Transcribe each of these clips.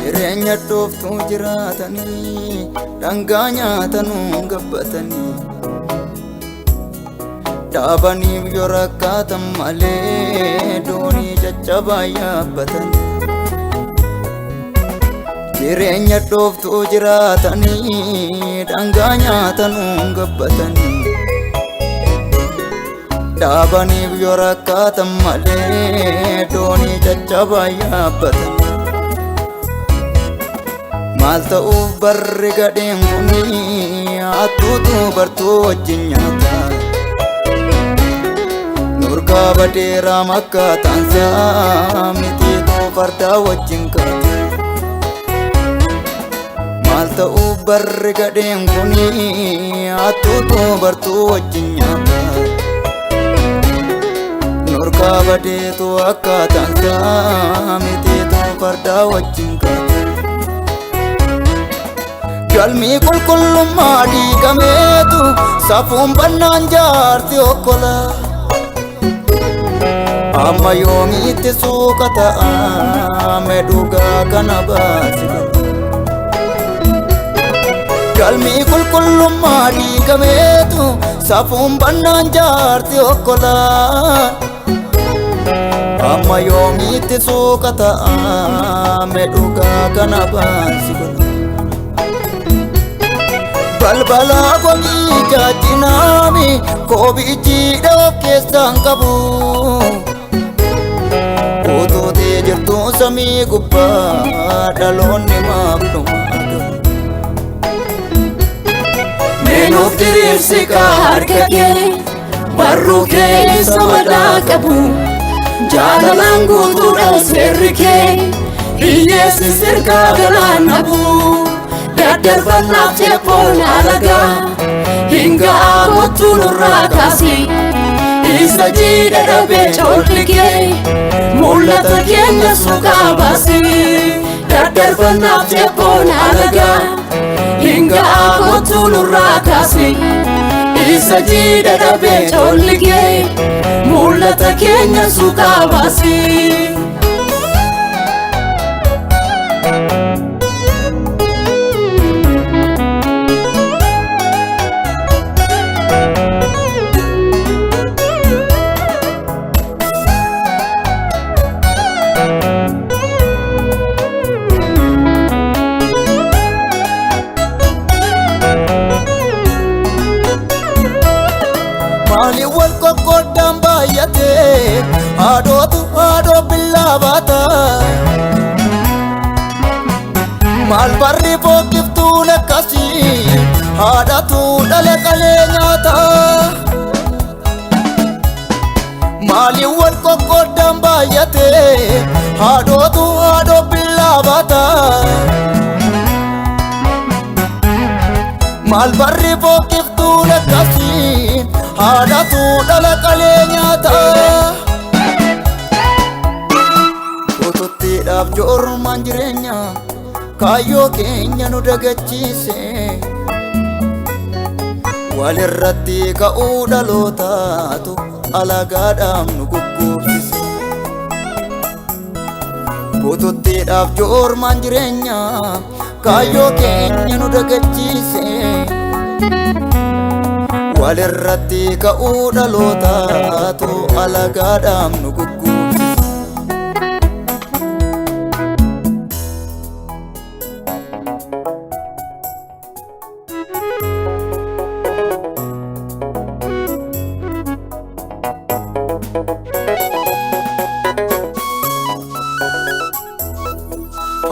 Jireenya dhooftuu jiraatanii dhangaa nyaatanuu gabbatanii dhaabaniif yoo rakkaatan malee doonii caccabaa yaabbatanii. Jireenya dhooftuu jiraatanii dhangaa nyaatanuu gabbatanii dhaabaniif yoo rakkaatan malee doonii caccabaa yaabbatanii. Maal ta'uuf barri gadheen kuni hattuutu bartuu wajjin nyaata. Nurkaa badeeraa makkaataansaa mitiitu fardaa wajjin kaata. Maal ta'uuf barri gadheen kuni hattuutu bartuu wajjin nyaata. Nurkaa badeetu akkaataansaa mitiitu fardaa wajjin kaata. Galmi qulqullummaa diigameetu safuun bannaan jaarti okkola. Amma yoomiitti suuqa ta'a mee dhugaa kana baasi. Galmi qulqullummaa diigameetu safuun bannaan jaarti okkola. Amma yoomiitti suuqa ta'a mee dhugaa kana baasi. Balbala gogii jaajinaami koobichi of keessaan qabu. Utuutee jirtu samii gubbaa dhaloonni maaf dhuma argamu. Meenuuf diriirsi harka kee barruu keessa madaa qabu. Jaalalaan guutuudha seerri kee hiyyeessi sirkaa galaan dhabu. Daddarbannaaf ceephoon alagaa hin ga'aa kottuu nurraa kaasi. Isa jiidha dhabee colli kee mul'ata keenya suuqaa baasi. Daddarbannaaf ceephoon alagaa hin ga'aa kottuu nurraa kaasi. Isa jiidha dhabee colli kee mul'ata keenya suuqaa baasi. Maaliif wal qoqqoodaan baay'atee haadhootu haadhoo billaa baata. Maal barri fokkiftuun akkasii haadhatu dhala qalee nyaata. Maaliif wal qoqqoodaan baay'atee haadhootu haadhoo billaa baata. Maal barri fokkiftuun akkasii haadhatu dhala qalee nyaata. Ututtiidhaaf joormaan jireenya kaayyoo keenya nu dagachiise. Walirratti ka'uu dhalootaatu alagaadhaaf nu gugguufsise. Ututtiidhaaf joormaan jireenya kaayyoo keenya nu dagachiise. Walirratti ka'uu dhalootaatu alagaadhaaf nu gugguufsise.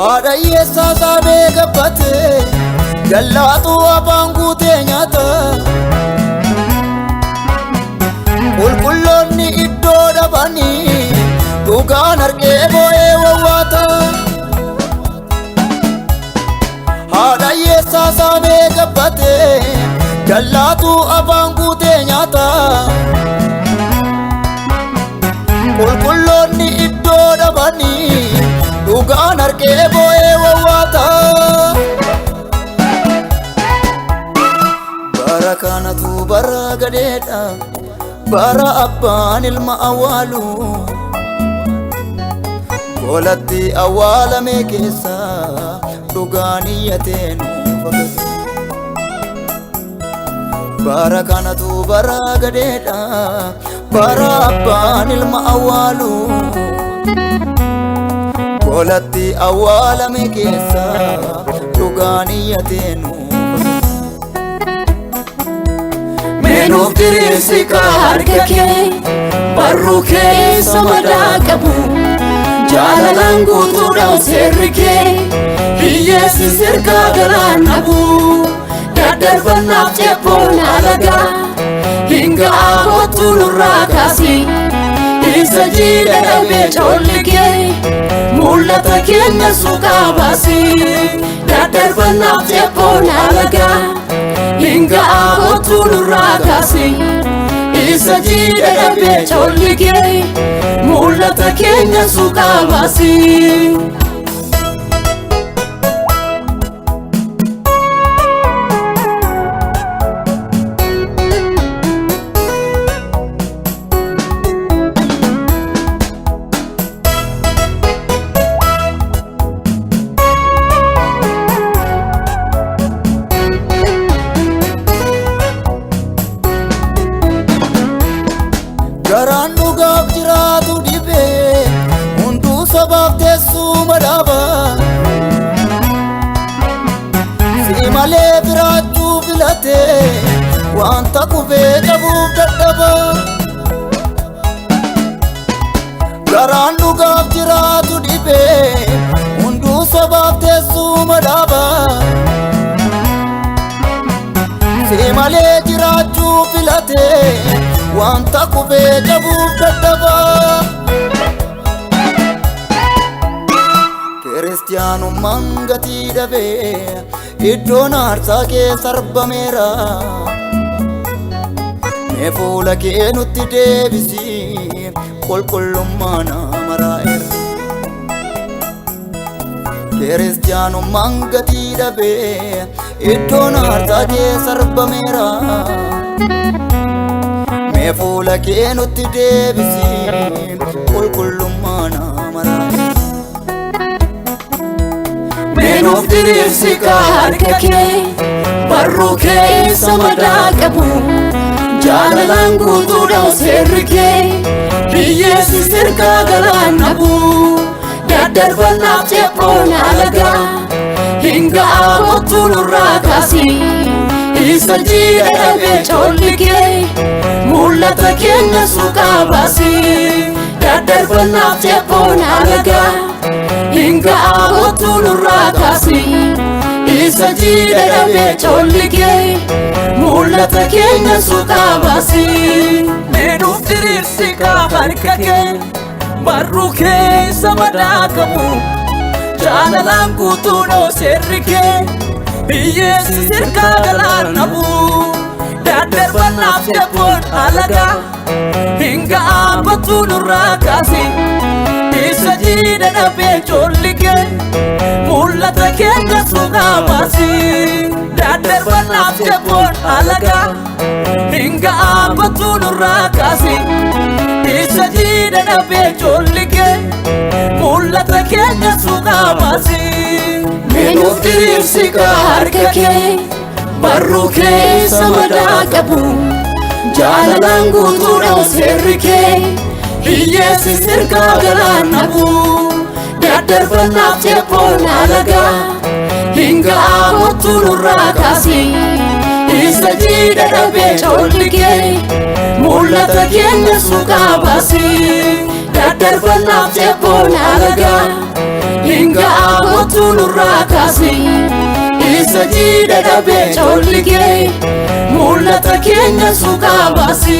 Haadha hiyyeessaa saamee gabbate gallaatu afaan guutee nyaata. Dhugaan argee boo'ee wawwaata. Haadha hiyyeessaa saamee gabbatee dallaatu afaan guutee nyaata. Qulqulloonni iddoo dhabanii dhugaan argee boo'ee wawwaata. Bara kanatu bara gadeedha, bara abbaan ilma awwaalu. Golatti awwaalame keessa dhugaan iyyatee nuuf agarra. Bara kanatu bara gadeedha, bara abbaan ilma awwaalu. Golatti awwaalame keessa dhugaan iyyatee nuuf agarra. Meenuuf diriirsi kaa harka kee, barruu keessa madaa qabu. Jaalalaan guutuudha seerri kee, hiyyeessi sirkaa galaan dhabu. Daddarbannaaf ceephoon alagaa, hin ga'aa kottuu nurraa kaasi. Isa jiidha dhabee colli kee, mul'ata keenya suuqaa baasi. Daddarbannaaf ceephoon alagaa, hin ga'aa kottuu nurraa kaasi. Isa jiidha dhabee colli kee, mul'ata keenya suuqaa baasi. Garaan dhugaaf jiraatu dhibee hunduu sabaaf teessuma dhaaba. Si malee jiraachuu filatee wanta kufee qabuuf dadhaba. Garaan dhugaaf jiraatu dhibee hunduu sabaaf teessuma dhaaba. Si malee jiraachuu filatee wanta kufee qabuuf dadhaba. Kiristiyaanummaan gatii dhabee iddoon aarsaa kee sarbameera. Mee fuula kee nutti deebisi, qulqullummaa nama raa'eera. Kiristiyaanummaan gatii dhabee iddoon aarsaa kee sarbameera. Mee fuula kee nutti deebisi, qulqullummaa nama raa'eera. Meenuuf diriirsi kaa harka kee, barruu keessa madaa qabu. Jaalalaan guutuudha seerri kee, hiyyeessi sirkaa galaan dhabu. Daddarbannaaf ceephoon alagaa, hin ga'aa kottuu nurraa kaasi. Isa jiidha dhabee colli kee, mul'ata keenya suuqaa baasi. Daddarbannaaf ceephoon alagaa, hin ga'aa kottuu nurraa kaasi. Isa jiidha dhabee colli kee, mul'ata keenya suuqaa baasi. Meenuuf diriirsi kaa harka kee, barruu keessa madaa qabu. Jaalalaan guutuudha seerri kee, hiyyeessi sirkaa galaan dhabu. Daddarbannaaf ceephoon alagaa, hin ga'aa kottuu nurraa kaasi. Isa jiidha dhabee colli kee, mul'ata keenya suuqaa baasi. Daddarbannaaf ceephoon alagaa, hin ga'aa kottuu nurraa kaasi. Isa jiidha dhabee colli kee, mul'ata keenya suuqaa baasi. Meenuuf diriirsi kaa harka kee, barruu keessa madaa qabu. Jaalalaan guutuudha seerri kee, hiyyeessi sirkaa galaan dhabu. Daddarbannaaf ceephoon alagaa, hin ga'aa kottuu nurraa kaasi. Isa jiidha dhabee colli kee, mul'ata keenya suuqaa baasi. Daddarbannaaf ceephoon alagaa, hin ga'aa kottuu nurraa kaasi. Isa jiidha dhabee colli kee, mul'ata keenya suuqaa baasi.